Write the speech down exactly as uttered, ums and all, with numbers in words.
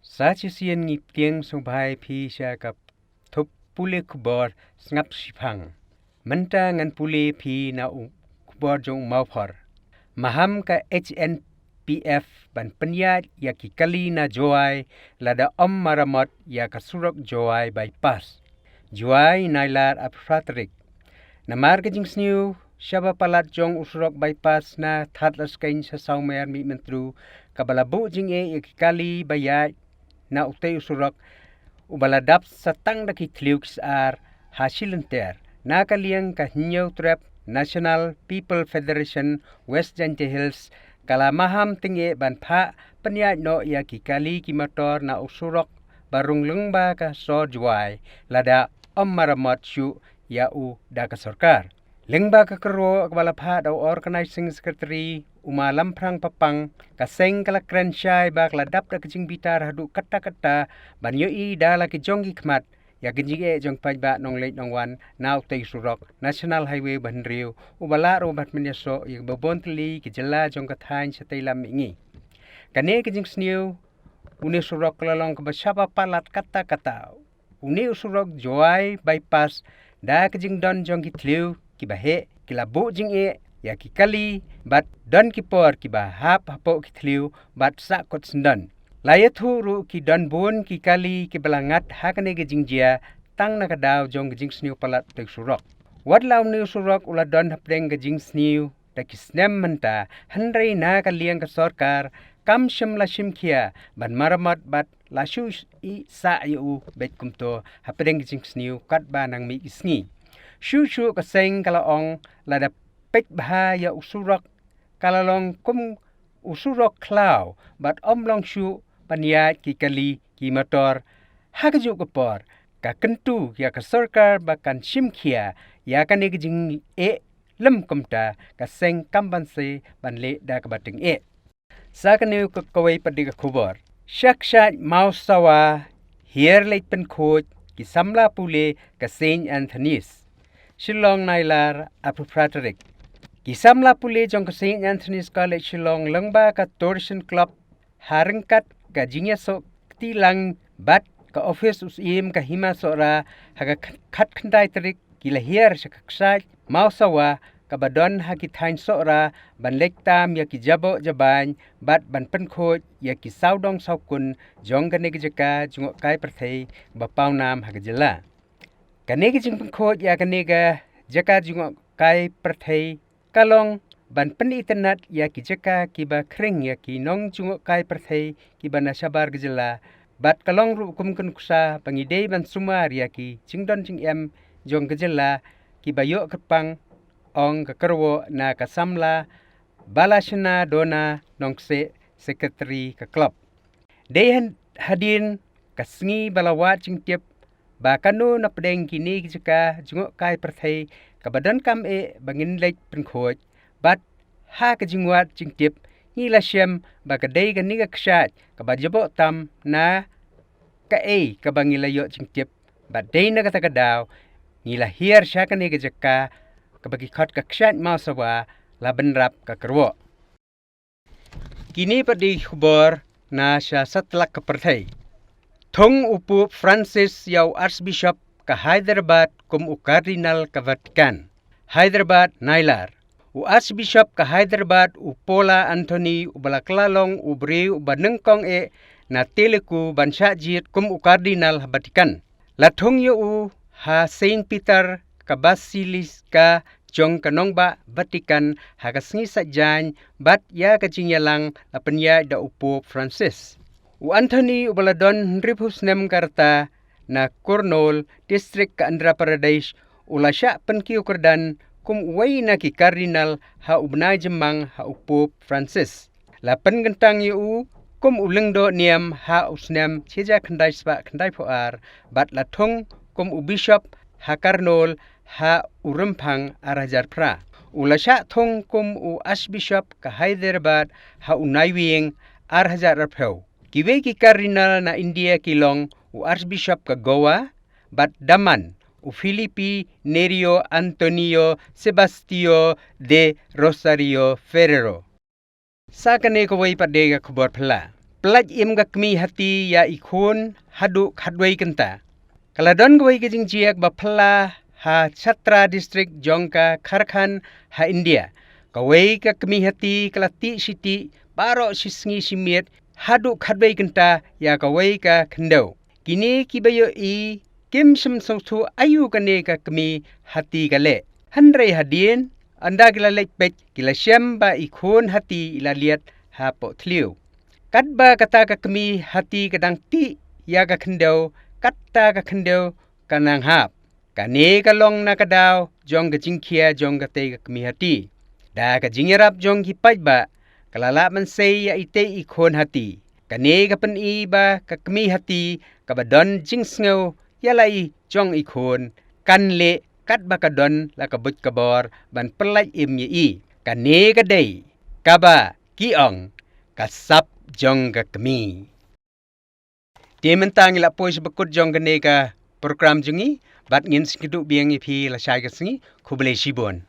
Sa shisien ngi pdiang sngewbha ïa phi sha ka thup pule khubor sngap shiphang. Mynta ngan pule ïa phi na u khubor jong u Mawphor. Maham ka H N P F ban pynïaid ïa ki kali na Jowai lada ym maramot ïa ka surok Jowai Bypass. Jowai, Nailar, arphew phra tarik. Namar ka jingsniew shaba palat jong u surok Bypass na Thadlaskein sha Sawmer Mihmyntdu, kaba la buh jingeh ïa ki kali ba ïaid na utei u surok, uba la dap sa tang da ki thliew ki syiar ha shilynter. Na ka liang ka Hynñiewtrep National People Federation West Jaintia Hills ka la maham tyngeh ban phah pynïaid noh ïa ki kali ki motor na u surok ba rung lyngba ka sor Jowai lada ym maramot shuh ïa u da ka sorkar. Lyngba ka kyrwoh kaba la phah da u Organizing Secretary, u Ma Lamphrang Papang, ka seng ka la kren shai ba ka la dap da ka jingbitar haduh katta katta ban ïohi da la ki jong ki khmat ïa ka jingeh jong paidbah nongleit nongwan na utei u surok National Highway ba hynriew, uba lah ruh ban pynïasoh ïa kiba bun tylli ki jylla jong ka thaiñ shatei lam mihngi. Kane ka jingsniew, une u surok ka la long kaba shaba palat katta katta. Une u surok Jowai Bypass, da ka jingdon jong ki thliew kiba heh, ki la buh jingeh ïa ki kali, bad don ki por kiba hap hapoh ki thliew bad sahkut syndon. La ïathuh ruh ki don bun ki kali kiba la ngat ha kane ka jingjia tang na ka daw jong ka jingsniew palat utei u surok. Wat la une u surok u la don hapdeng ka jingsniew da ki snem mynta, hynrei na ka liang ka sorkar kam shym la shim khia ban maramot bad la shu ïeh sah ïa u beit kumto hapdeng ka jingsniew katba nang mih ki sngi. Shuh shuh ka seng ka la ong, lada peit bha ïa u surok, ka la long kum u surok khlaw bad ym long shuh ban ïaid ki kali ki motor. Ha kajuh ka por, ka kyntu ïa ka sorkar ba kan shim khia ïa kane ka jingeh, lym kumta ka seng kam banse ban leh da kaba tyngeh. Sa kane ka kawei pat de ka khubor. Sha kshaid Mawsawa, hiar leit pynkhuid ki samla pule ka Saint Anthony's. Shillong, Nailar, arphew phra tarik. Ki samla pule jong ka Saint Anthony's College Shillong lyngba ka Tourism Club, ha ryngkat ka jingïasoh kti lang bad ka ophis u Syiem ka Hima Sohra, ha ka khat khyndai tarik, ki la hiar sha ka kshaid Mawsawa kaba don ha ki thaiñ Sohra ban leit tam ïa ki jaboh jabaiñ bad ban pynkhuid ïa ki sawdong sawkun jong kane ka jaka jngohkai pyrthei ba pawnam ha ka jylla. Kane ka jingpynkhuid ïa kane ka jaka jngohkai pyrthei ka long ban pynitynnad ïa ki jaka kiba khring ïa ki nongjngohkai pyrthei kiba na shabar ka jylla, bad ka long ruh kum ka nuksa ba ngi dei ban sumar ïa ki jingdon jingem jong ka jylla kiba ïoh kyrpang, ong ka kyrwoh na ka samla Balashna Dona Nongkseh, Secretary ka club. Dei hadien ka sngi ba la wad jingtip ba kano napdeng kine ki jaka jngohkai pyrthei kaba donkam eh ba ngin leit pynkhuid, bad ha ka jingwad jingtip ngi la shem ba ka dei kane ka kshaid kaba jaboh tam na kaei kaba ngi la ïoh jingtip, bad dei na kata ka daw ngi la hiar sha kane ka jaka kaba ki khot ka kshaid Mawsawa, la bynrap ka kyrwoh. Kine pat de ki khubor na sha satlak ka pyrthei. Thung u Pope Francis ïa u Archbishop ka Hyderabad kum u Cardinal ka Vatican. Hyderabad, Nailar. U Archbishop ka Hyderabad, u Pola Anthony, uba la kylla long u briew uba nyngkong eh na Telugu ban shah jied kum u Cardinal ha Vatican. La thung ïa u ha Saint Peter ka Basilica jong ka nongbah Vatican ha ka sngi Saitjaiñ, bad ïa ka jingïalang la pynïaid da u Pope Francis. U Anthony, uba la don hynriewphew snem ka rta, na Kurnool, district ka Andhra Pradesh, u la shah pynkiew kyrdan kum uwei na ki Cardinal ha u bnai Jymmang ha u Pope Francis. La pynkyntang ïa u kum u lyngdoh niam ha u snem shi hajar khyndai spah khyndaiphew ar, bad la thung kum u Bishop ha Kurnool ha u Rymphang ar hajar phra. U la shah thung kum u Archbishop ka Hyderabad ha u Naiwieng ar hajar arphew. Kiwei ki Cardinal na India ki long u Archbishop ka Goa bad Daman, u Felipe Neri Antonio Sebastião de Rosário Ferreira. Sa kane kawei pat de ka khubor phylla. pyllait im ka kmie hati ïa i khun haduh khatwei kynta. Ka la don kawei ka jingjia ba phylla ha Chhatra District jong ka Jharkhand ha India. Kawei ka kmie hati ka la tih shi tih baroh shi sngi shi miet haduh khatwei kynta ïa kawei ka khyndew. Kine kiba ïohi kim shym sngewthuh aïu kane ka kmie hati ka leh. Hynrei hadien ynda ki la leit peit ki la shem ba i khun hati i la liat hapoh thliew. Katba kata ka kmie hati ka dang tih ïa ka khyndew, kata ka khyndew ka nang hap. Kane ka long na ka daw jong ka jingkhia jong katei ka kmie hati. Da ka jingïarap jong ki paidbah ka la lah ban sei ïa itei i khun hati. Kane ka pyni ba ka kmie hati kaba don jingsngew ïa la i jong i khun kan leh katba ka don la ka buit ka bor ban pyllait im ïa i. Kane ka dei kaba ki ong ka sap jong ka kmie. Te mynta ngi la poi sha ba kut jong kane ka program jong ngi, bad ngin sa kynduh biang ïa phi lashai ka sngi. Khublei shibun.